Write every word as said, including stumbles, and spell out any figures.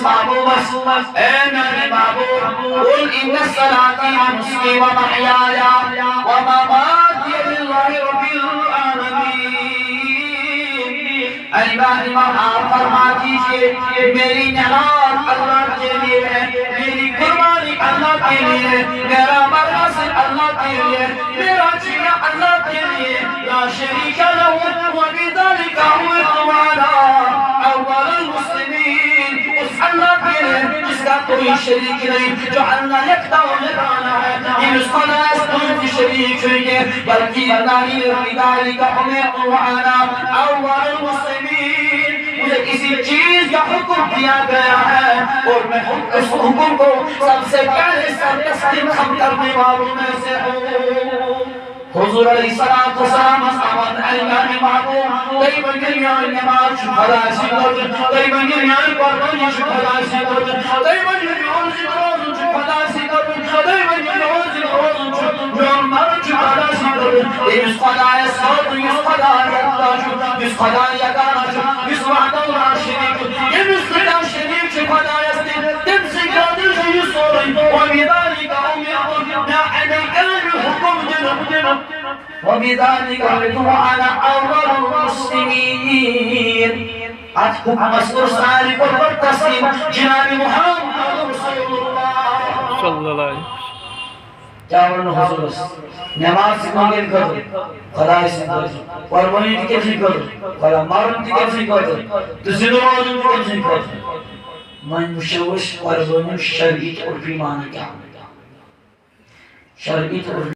محبوبس، A میانہِ محبوب، قل ان صلاتی و نسکی و محیایا و مماتی للہ رب العالمین۔ اے میانہِ محبوب، آپ فرما دیجئے، میری نماز اللہ کے لیے ہے، میری قربانی اللہ کے لیے ہے، میرا مرنا صرف اللہ کے لیے ہے، میرا جینا اللہ کے لیے، لا شریک لہ، و بذالک امرت وانا اول المسلمین۔ اس اللہ کے لیے جس کا کوئی شریک نہیں، جو اللہ یکتا و یگانا ہے، ییٚمِس خۄدایَس کانٛہہ تہِ شریٖک چھُنہٕ کینٛہہ، بلکہ اللہ، و بذالک امرت وانا اول المسلمین۔ مجھے کسی چیز کا حکم دیا گیا ہے اور میں اس حکم کو سب سے پہلے سر تسلیم خم کرنے والوں میں سے ہوں۔ حضور علیہ الصلوۃ والسلام آمد، اے میانہِ محبوب، تُہۍ ؤنِو میٲنۍ نماز چھِ خۄدایہِ سٕنٛدِ خٲطرٕ، تُہۍ ؤنِو میٲنۍ قۄربٲنی چھِ خۄدایہِ سٕنٛدِ خٲطرٕ، تُہۍ ؤنِو میون ذِکر روزُن چھُ خۄدایہِ سٕنٛدِ خٲطرٕ، تُہۍ ؤنِو میون ذِکر روزُن چھُ، میون مرُن چھُ خۄدایہِ سٕنٛدِ خٲطرٕ۔ تٔمِس خۄدایَس خٲطرٕ یُس خۄداے یَکتا چھُ، یُس خۄداے یگانہ چھُ، یُس وحدہ لا شریٖک چھُ، ییٚمِس سۭتۍ شریٖک چھُ خۄدایَس تہِ، تٔمۍ سٕنٛدِ خٲطرٕ چھُ یہِ سورُے۔ وبذالک امرت، مےٚ اَمے کامہِ حُکُم دِنہٕ۔ وبذالک امرت وانا اول المسلمین۔ اتھ حکمس کوٚر ساروی کھۄتہٕ بوٚڑ تسلیم جناب محمد رسول اللہ۔ صلی اللہ علیہ وسلم۔ کیٛاہ ووٚن حضورس؟ نماز تہِ کٔمۍ سٕنٛدِ خٲطرٕ؟ خۄدایہِ سٕنٛدِ خٲطرٕ۔ قۄربٲنی تہِ کٔمۍ سٕنٛدِ خٲطرٕ؟ خۄدا۔ مرُن تہِ کٔمۍ سٕنٛدِ خٲطرٕ؟ تہٕ زِندٕ روزُن تہِ کٔمۍ سٕنٛدِ خٲطرٕ؟ وۄنۍ وٕچھو أسۍ قۄربٲنی ہُنٛد شرعی تہٕ عرفی معنی کیٛاہ۔ شرعی تہٕ عرفی۔